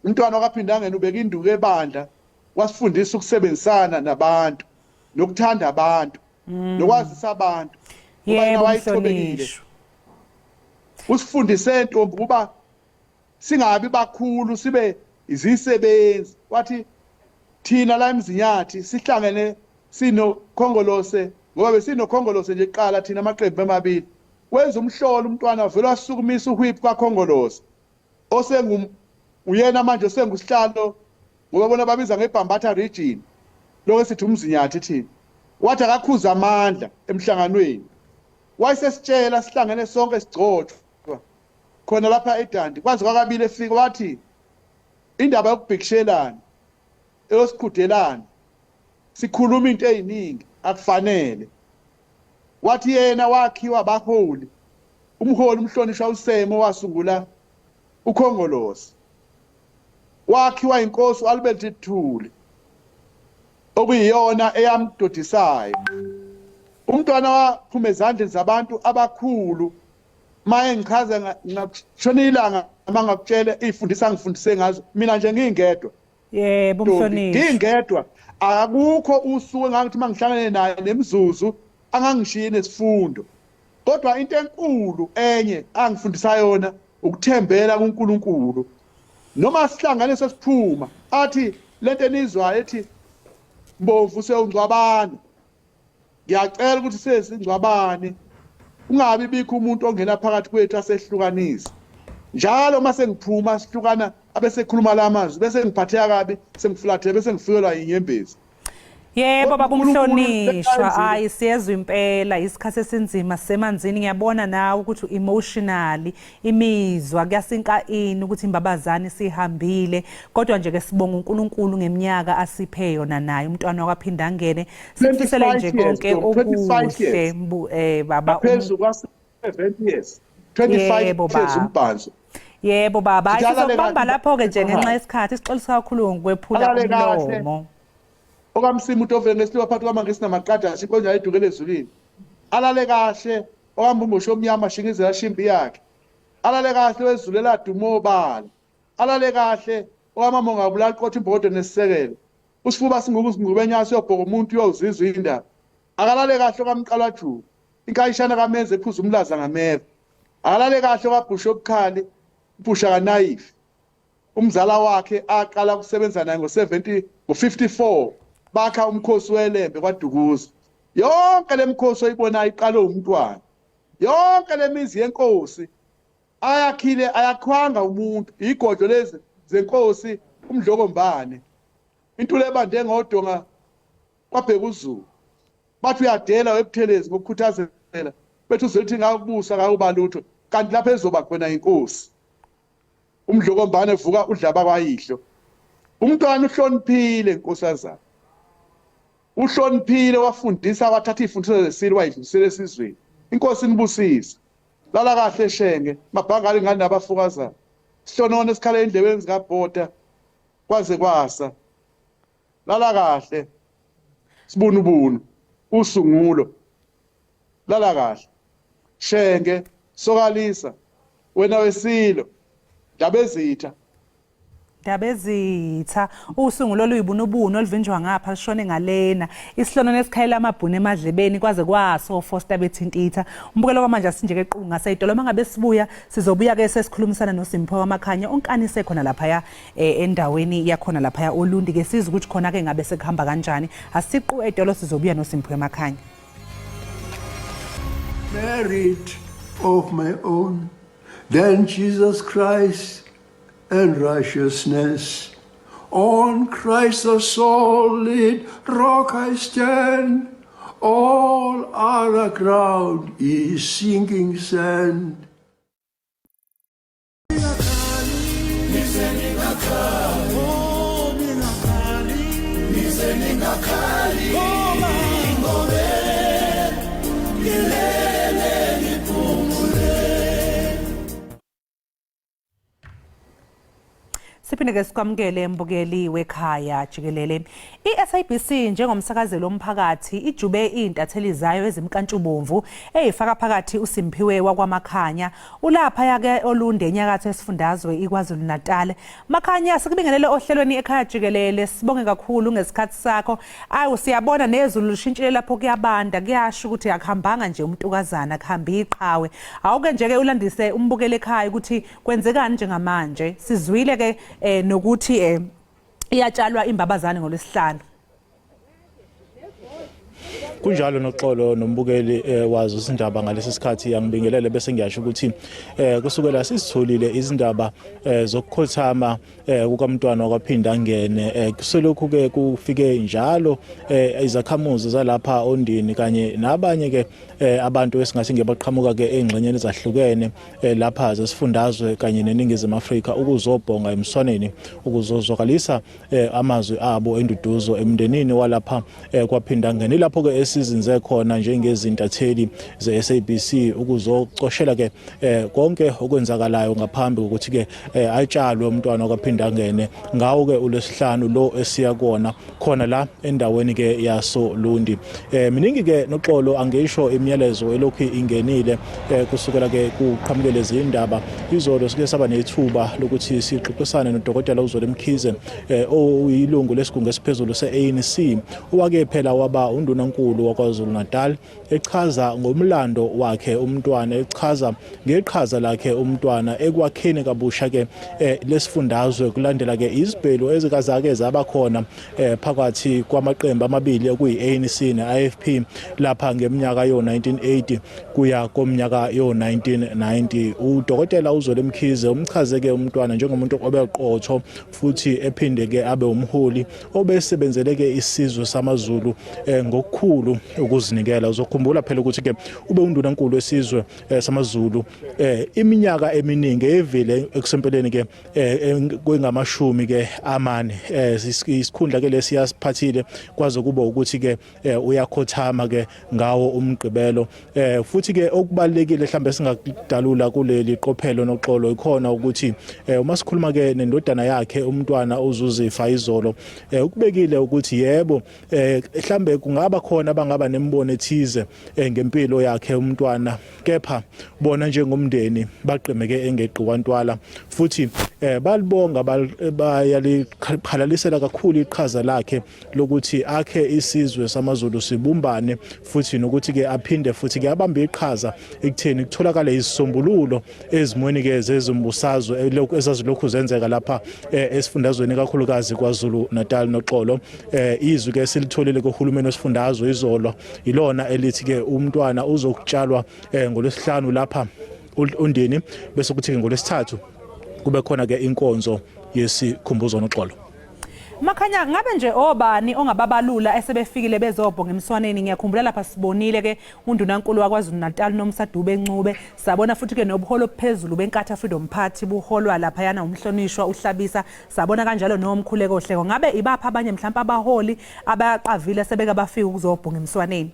umntwana wakaphinda ubeka induku ebandla wasifundisa ukusebenzisana nabantu nokuthanda abantu nokwazisa abantu. Yebo wayethobekile. Usifundise ntombi kuba singabi bakhulu sibe izisebenzi. Wathi thina la eMzinyathi sihlangene sinoKhongolose ngoba besinoKhongolose nje kuqala thina amaqembu amabili. Wenza umhlolo umntwana wavele wasukumisa uhwiphu kaKhongolose osengu uyena manje osengusihlalo ngoba bona babiza ngeBhambatha region lokho esithi umzinyathi thina. Wathi akakhuza amandla emhlanganweni. Wayesesitshela sihlangene sonke sigcotshwa khona lapha eDandi kwaze kwakabili efika wathi indaba yokubhikishelana eyosiqhudelana sikhuluma into eziningi akufanele wathi yena wakhiwa abaholi umholi umhlonishwa uSemo wasungula uKhongolose wakhiwa inkosi uAlbert Thuli okuyiyona eyamdodisayo umntwana waphuma ezandleni zabantu abakhulu maye ngichaze ngashona ilanga mangakutshele ifundisa ngifundise ngazo mina nje ngingedwa Yebo mhlonishwa. Ngingedwa akukho usuku engangithi mangihlangane naye nemizuzu angangishiyi nesifundo. Kodwa into enkulu enye angifundisa yona ukuthembela kuNkulunkulu. Noma sihlangane sesiphuma athi lento enizwayo ethi Mbomvu sewungcwabana. Ngiyacela ukuthi sesingcwabane kungabi bikho umuntu ongena phakathi kwethu asehlukanise. Njalo uma sengiphuma sihlukana abesekhuluma la mazwi bese ngiphatheka kabi sengifulathele bese ngifikelwa inyembezi. Yebo baba umhlonishwa hayi siyezwa impela isikhathi esinzima semanzini ngiyabona nawe ukuthi emotionally imizwa kuyasinka ini ukuthi imbabazane sihambile kodwa nje ke sibonga uNkulunkulu ngeminyaka asiphe yona naye umntwana wakaphinda angene Sikufisele nje konke okuhle mbu eh baba phezu kwa 70 years 25 years umbhanso. Yebo baba, hayi sizokubamba lapho ke nje ngenxa yesikhathi sixolisa kakhulu ngokwephula umlomo. Okamsimu utovele ngesiliwa phakathi kwamangisi namaqadasi inkonja ayidukele ezulwini. Alale kahle okambumbusho omnyama shingizela shimpi yakhe. Alale kahle wezulu eladuma obala. Alale kahle okamama ongabulali qotha imbokodo nesisekelo. Usifuba singuku singubenya siyobhoka umuntu uyozizwa indaba. Akalale kahle okamqalwajuba. Inkayishana kamenze ephuza umlaza ngameva. Akalale kahle okabhusha obukhali ubhusha kanayifi. Umzala wakhe aqala ukusebenza naye ngo-70 ngo-54 bakha umkhosi welembe kwaDukuza. Yonke lemikhosi oyibonayo iqalwe umntwana. Yonke lemizi yenkosi ayakhile ayakhwanga umuntu igodlo lezi zenkosi umdlokombane intula ebande ngodonga kwabheka uzulu bathi uyadela webuthelezi ngokukhuthazela bethi uzelithi ngakubusa ngakuba lutho kanti lapho ezoba khona inkosi umdlokombane vuka udlaba kwayihlo umntwana uhloniphile nkosazana uhloniphile wafundisa wathatha izifundiso zesilo wayidlulisela esizweni inkosi inibusise lala kahle shenge mabhanga alingani nabafukazana sihlonona esikhala endlebeni zikabhoda kwaze kwasa lala kahle sibunubunu usungulo lala kahle shenge sokalisa wena wesilo ndabezitha Ndabezitha usungulo oluyibunubunu oluvinjwa ngapha lishone ngalena isihlono nesikhayela amabhunu emadlebeni kwaze kwaso Foster bethintitha umbukelo kwamanje asinje ke qunga ngaseyitolo mangabe sibuya sizobuya ke sesikhulumisana noSimpho Makhanya onkanise khona lapha ya eh, endaweni yakhona lapha ya Olundi ke sizwe ukuthi khona ke ngabe sekuhamba kanjani asiqu etolo sizobuya noSimpho Makhanya Merit of my own than Jesus Christ and righteousness. On Christ the solid rock I stand. All other ground is sinking sand. Siphinde ke sikwamukele mbukeli wekhaya jikelele. I-SABC njengomsakazelo womphakathi ijube izintatheli zayo ezimkantshubomvu eyifaka phakathi uSimphiwe wakwaMakhanya ulapha yake Olunde enyakatho esifundazwe iKwaZulu Natal. Makhanya sikubingelele ohlelweni ekhaya jikelele sibonge kakhulu ngesikhathi sakho. Awu siyabona nezulu lishintshile lapho kuyabanda kuyasho ukuthi akuhambanga nje umntukazana kuhambi iqhawe. Awuke nje ke ulandise umbukeli ekhaya ukuthi kwenzekani njengamanje. Sizwile ke eh, nokuthi eh, iyatshalwa imbabazane ngolwesihlanu. Kunjalo noxolo nombukeli wazo izindaba ngalesi sikhathi, angibingelele bese ngiyasho ukuthi kusukela sisitholile izindaba zokukhothama kukamntwana wakwaPhindangene, kuselokhu ke kufike njalo izakhamuzi zalapha Ondini kanye nabanye ke abantu esingathi ngebaqhamuka ke engxenyeni ezahlukene lapha zesifundazwe kanye neNingizimu Afrika ukuzobhonga emswaneni, ukuzozwakalisa amazwi abo enduduzo emndenini walapha kwaPhindangene. Lapho ke esizinze khona njengezintatheli ze-SABC ukuzocoshela ke konke okwenzakalayo ngaphambi kokuthi ke atshalwe umntwana wakwaPhindangene ngawo ke uLwesihlanu lo esiya kona khona la endaweni ke yasoLundi. Miningi ke noxolo angisho imiyalezo elokhu ingenile kusukela ke kuqhamukele izindaba izolo. Sike saba nethuba lokuthi sixoxisane nodokotela uZweli Mkhize, oyilungu lesigungu esiphezulu se-ANC, owake phela waba undunankulu waKwaZulu Natal, echaza ngomlando wakhe umntwana, echaza ngeqhaza lakhe umntwana ekwakheni kabusha ke lesifundazwe kulandela ke izibhelu ezikazake zaba khona phakathi kwamaqembu amabili okuyi-ANC ne-IFP lapha ngeminyaka yo-1980 kuya komnyaka yo-1990. Udokotela uZweli Mkhize umchaze ke umntwana njengomuntu obeqotho futhi ephinde ke abe umholi obesebenzele ke isizwe samaZulu ngokukhulu ukuzinikela. Uzokhumbula phela ukuthi ke ube undunankulu wesizwe samaZulu iminyaka eminingi evile ekusempeleni ke kwengamashumi ke amane. Isikhundla ke lesi yasiphathile kwaze kuba ukuthi ke uyakhothama ke ngawo uMgqibelo. Futhi ke okubalekile mhlambe singakudalula kuleli qophelo noxolo ikhona ukuthi uma sikhuluma ke nendodana yakhe umntwana uZuzifa izolo, ukubekile ukuthi yebo, mhlambe kungaba khona abangaba nembono ethize ngempilo yakhe umntwana, kepha bona njengomndeni baqemeke engeqiwantwala futhi balibonga, bayalihalalisela kakhulu iqhaza lakhe lokuthi akhe isizwe samaZulu sibumbane, futhi nokuthi ke aphinde futhi ke abambe iqhaza ekutheni kutholakale izisombululo ezimweni ke zezimbusazwe ezazilokhu zenzeka lapha esifundazweni, kakhulukazi KwaZulu Natal noxolo. Izwi ke silitholile kuhulumeni wesifundazwe izolo ilona elithi ke umntwana uzokutshalwa ngoLwesihlanu lapha Undini, bese kuthi ke ngoLwesithathu kube khona ke inkonzo yesikhumbuzo noxolo. Makhanya, ngabe nje obani ongababalula esebefikile bezobhonga emswaneni? Ngiyakhumbula lapha sibonile ke undunankulu waKwaZulu Natal Nomsa Dube Ncube, sabona futhi ke nobuholo obuphezulu beNkatha Freedom Party buholwa laphayana umhlonishwa uHlabisa, sabona kanjalo noMkhuleko Hleko. Ngabe ibapha abanye mhlawumbe abaholi abaqavile sebeke bafika ukuzobhonga emswaneni?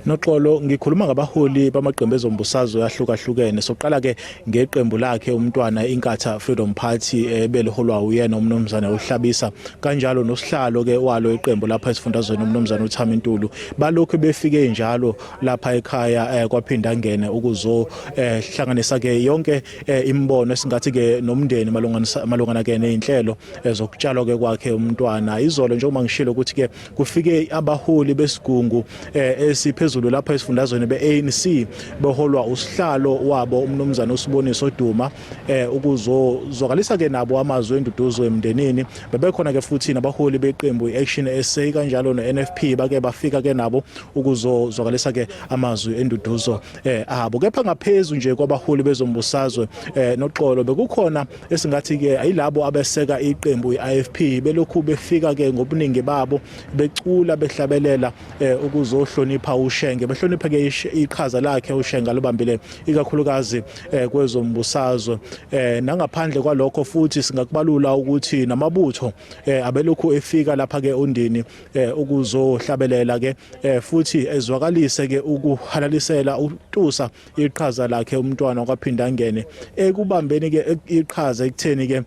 Noxolo, ngikhuluma ngabaholi bamaqembu ezombusazwe ahlukahlukene. Soqala ke ngeqembu lakhe umntwana, Inkatha Freedom Party, ebeliholwa uyena umnumzane uHlabisa, kanjalo nosihlalo ke walo iqembu lapha esifundazweni umnumzane uThami Ntulu. Balokhu befike njalo lapha ekhaya kwaPhindangene ukuzo hlanganisa ke yonke imibono esingathi ke nomndeni malungana ke nezinhlelo zokutshalwa ke kwakhe umntwana. Izolo, njengoba ngishilo ukuthi ke kufike abaholi besigungu esiphezulu lapha esifundazweni be-ANC beholwa usihlalo wabo umnumzane uSiboniso Duma ukuzozwakalisa ke nabo amazwi enduduzo emndenini. Bebekhona ke futhi nabaholi beqembu i-Action SA kanjalo no-NFP, bake bafika ke nabo ukuzozwakalisa ke amazwi enduduzo abo. Kepha ngaphezulu nje kwabaholi bezombusazwe noxolo, bekukhona esingathi ke ayilabo abeseka iqembu i-IFP, belokhu befika ke ngobuningi babo, becula, behlabelela ukuzohlonipha uShenge, behlonipha ke iqhaza lakhe uShenge alibambile ikakhulukazi kwezombusazwe. Nangaphandle kwalokho futhi singakubalula ukuthi namabutho abelokhu efika lapha ke Ondini ukuzohlabelela ke futhi ezwakalise ke ukuhalalisela, utusa iqhaza lakhe umntwana kwaPhindangene ekubambeni ke iqhaza ekutheni ke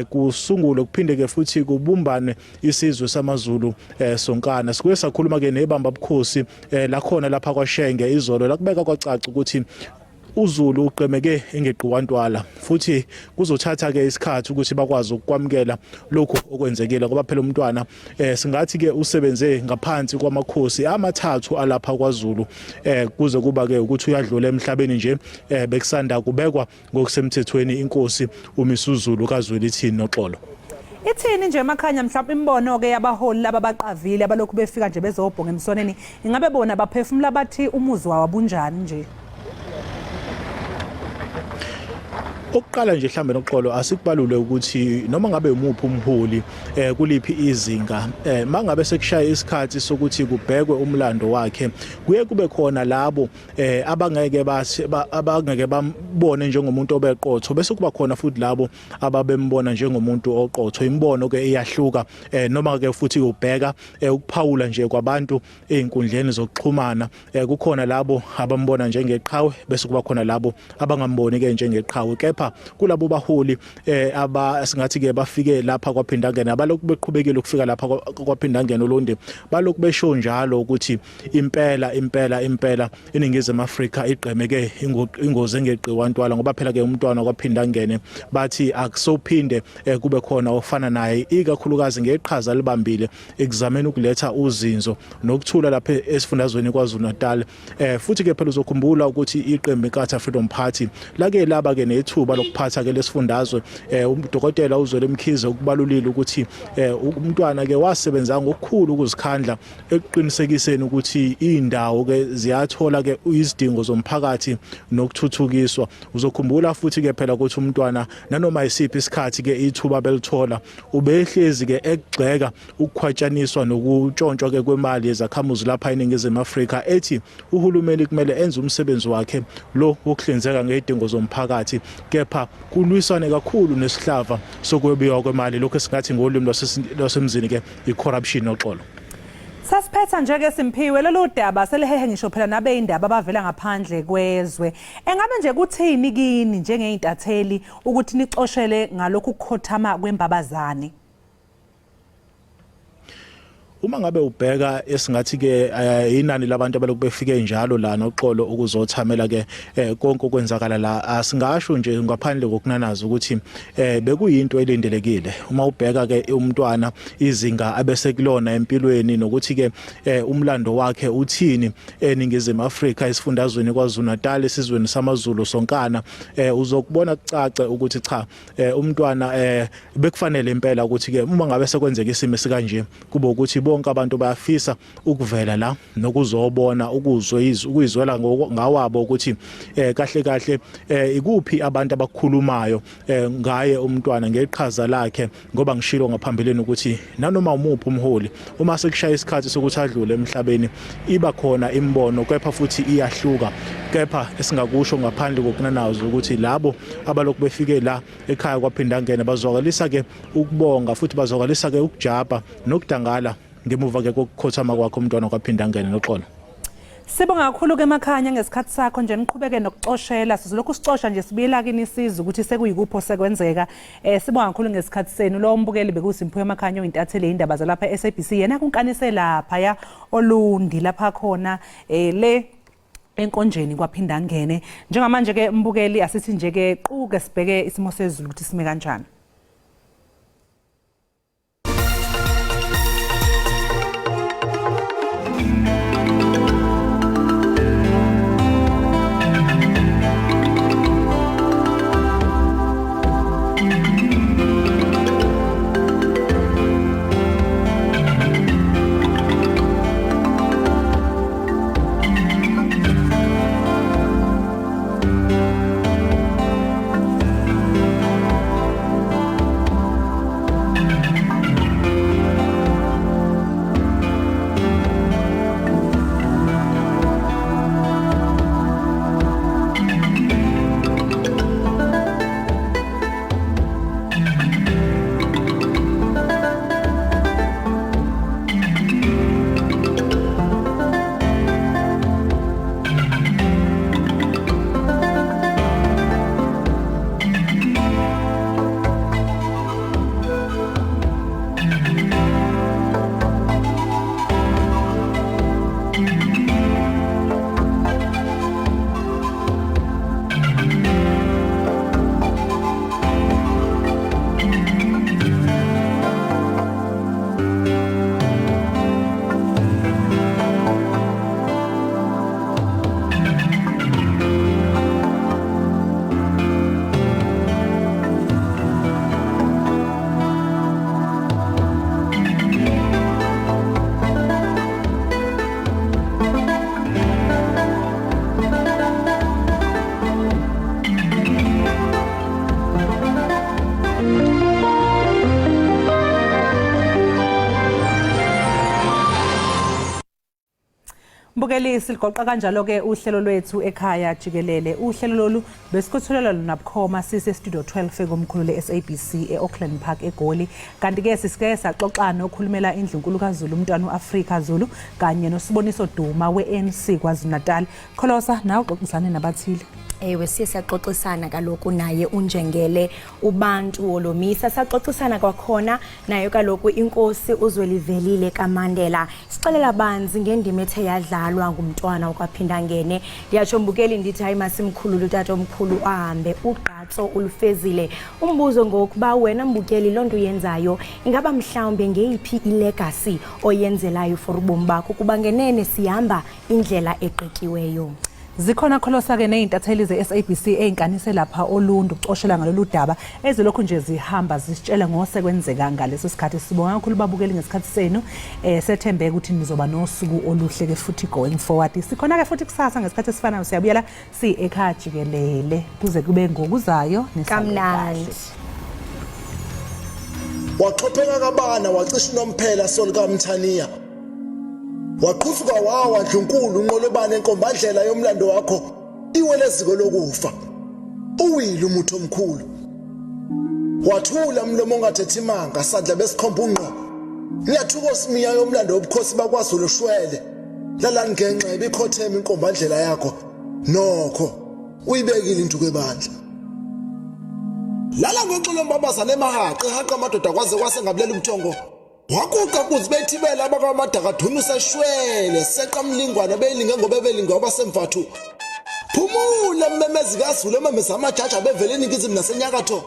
kusungulwe kuphinde ke futhi kubumbane isizwe samaZulu sonkana. Sikuye sakhuluma ke nebamba bukhosi lakhona lapha kwaShenge izolo, lakubeka kwacaca ukuthi uZulu uqemeke engeqiwantwala futhi kuzothatha ke isikhathi ukuthi bakwazi ukwamukela lokhu okwenzekile, ngoba phela umntwana singathi ke usebenze ngaphansi kwamakhosi amathathu alapha kwaZulu kuze kuba ke ukuthi uyadlula emhlabeni nje, bekusanda kubekwa ngokusemthethweni inkosi uMisuzulu kaZwelithini noxolo. Ithini nje emakhanya mhlawumbe imibono ke yabaholi laba baqavile abalokhu befika nje bezobhonga emswaneni, ingabe bona baphefumula bathi umuzwa wabunjani nje? Okuqala nje mhlambe noxolo, asikubalule ukuthi noma ngabe umuphi umholi kuliphi izinga, mangabe sekushaya isikhathi sokuthi kubhekwe umlando wakhe, kuye kube khona labo abangeke bathi abangeke bambone njengomuntu obeqotho, bese kuba khona futhi labo ababembona njengomuntu oqotho. Imbono ke iyahluka, noma ke futhi ubheka ukuphawula nje kwabantu einkundleni zokuxhumana, kukhona labo abambona njengeqhawe, bese kuba khona labo abangamboni ke njengeqhawe. Kepha kulabo baholi aba singathi ke bafike lapha kwaphindangene, abalokhu beqhubekile ukufika lapha kwaphindangene Olundi, balokhu besho njalo ukuthi impela impela impela iNingizimu Afrika igqemeke ingozi engeqiwa ntwala, ngoba phela ke umntwana kwaphindangene bathi akusophinde kube khona ofana naye, ikakhulukazi ngeqhaza libambile ekuzameni ukuletha uzinzo nokuthula lapha esifundazweni KwaZulu Natal. Futhi ke phela uzokhumbula ukuthi iqembu iNkatha Freedom Party lake laba ke nethuba lokuphatha ke lesifundazwe. Udokotela uZweli Mkhize ukubalulile ukuthi umntwana ke wasebenza ngokukhulu ukuzikhandla ekuqinisekiseni ukuthi indawo ke ziyathola ke izidingo zomphakathi nokuthuthukiswa. Uzokhumbula futhi ke phela ukuthi umntwana nanoma isiphi isikhathi ke ithuba belithola ubehlezi ke ekugxeka ukukhwatshaniswa nokutshontshwa ke kwemali yezakhamuzi lapha eNingizimu Afrika, ethi uhulumeni kumele enze umsebenzi wakhe lo wokuhlinzeka ngezidingo zomphakathi, kepha kulwisane kakhulu nesihlava sokwebiwa kwemali, lokho esingathi ngolimi lwasemzini ke i-corruption noxolo. Sasiphetha nje ke Simphiwe, lolu daba selihehe ngisho phela nabe indaba abavela ngaphandle kwezwe. Engabe nje kuthini kini njengeyintatheli ukuthi nicoshele ngalokhu kukhothama kwembabazane? Uma ngabe ubheka esingathi ke inani labantu abalokhu befike njalo la noxolo ukuzothamela ke konke okwenzakala la, asingasho nje ngaphandle kokunanaza ukuthi bekuyinto elindelekile. Uma ubheka ke umntwana izinga abesekulona empilweni nokuthi ke umlando wakhe uthini eNingizimu Afrika, esifundazweni KwaZulu Natal, esizweni samaZulu sonkana, uzokubona kucace ukuthi cha, umntwana bekufanele impela ukuthi ke uma ngabe sekwenzeka isimo esikanje kube ukuthi bonke abantu bayafisa ukuvela la nokuzobona, ukuzwe, ukuyizwela ngawabo ukuthi kahle kahle ikuphi abantu abakhulumayo ngaye umntwana ngeqhaza lakhe, ngoba ngishilo ngaphambilini ukuthi nanoma umuphi umholi uma sekushaya isikhathi sokuthi adlule emhlabeni iba khona imbono, kepha futhi iyahluka. Kepha esingakusho ngaphandle kokunanazo ukuthi labo abalokhu befike la ekhaya kwaphindangene bazwakalisa ke ukubonga futhi bazwakalisa ke ukujabha nokudangala ngemuva ke kokukhothama kwakhe umntwana kwaphindangene noxolo. Sibonga kakhulu ke emakhanya ngesikhathi sakho nje, niqhubeke nokucoshela, sizolokhu sicosha nje sibuyela kini sizwe ukuthi sekuyikupho sekwenzeka. Sibonga kakhulu ngesikhathi senu. Lo mbukeli bekusimphiwe emakhanya oyintatheli indaba zalapha SABC, yena kunkanise lapha ya Olundi lapha khona le enkonjeni kwaphindangene. Njengamanje ke mbukeli asithi nje ke quke sibheke isimo sezulu ukuthi sime kanjani. Mbukeli, siligoqa kanjalo-ke uhlelo lwethu ekhaya jikelele. Uhlelo lolu besikhuthulela lona bukhoma sise studio 12 ekomkhulu le-SABC e-Auckland Park eGoli. Kanti-ke sisike saxoxa nokhulumela indlunkulu kaZulu uMntwana u-Afrika Zulu kanye noSiboniso Duma we-ANC KwaZulu-Natal. Kholosa, nawe uxoxisane nabathile. Ewe, siye saxoxisana kaloku naye unjengele uBantu Holomisa, saxoxisana kwakhona nayo kaloku inkosi uZwelivelile kaMandela, sixelela banzi ngendima ethe yadlalwa ngumntwana wakwaPhindangene. Ndiyatsho mbukeli ndithi hayi, masimkhulule utata omkhulu ahambe, ugqatso ulufezile. Umbuzo ngokuba wena mbukeli, loo nto uyenzayo ingaba mhlawumbe ngeyiphi ilegacy oyenzelayo for ubomi bakho, kuba ngenene sihamba indlela egqityiweyo. Zikhona kholosa-ke ney'ntatheli ze-SABC ey'nkanise lapha Olundu ukucoshela ngalolu daba, ezilokhu nje zihamba zisitshela ngosekwenzeka ngaleso sikhathi. Sibonga kakhulu babukeli ngesikhathi senu. Sethembe ukuthi nizoba nosuku oluhle-ke futhi going forward. Sikhona-ke futhi kusasa ngesikhathi esifanayo, siyabuyela si ekhaya jikelele kuze kube ngokuzayo. Kamnandi. Waxhopheka kabana wacisha unomphela solukaMthaniya. Waqhufuka wawa Ndlunkulu unqolobane enkombandlela yomlando wakho iwe leziko lokufa. Uwile umuthi omkhulu. Wathula mlomo ongathethi imanga sandla besikhomba ungqo. Ngiyathuka osimiya yomlando wobukhosi bakwaZulu shwele. Lalani ngenxa ibikhothema inkombandlela yakho. Nokho uyibekile induku ebandla. Lala ngoxolo mbabazane emahaqa ehaqa amadoda kwaze kwase ngabulela ubuthongo. Wakuqa kuzi bethibela abakwamadakadunu seshwele seqa mlingwana beyilinge ngoba belinge abasemvathu. Phumula mmemezi kaZulu ememeza amajaji abevele eningizimu nasenyakatho.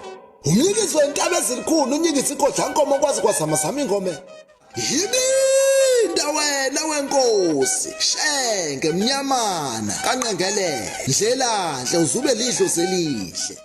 Umnyikisi wentaba ezilikhulu unyikisa ikodla nkomo kwazi kwazama zama ingome. Yibinda wena wenkosi shenge mnyamana kanqengele ndlelanhle uzube lidlo zelihle.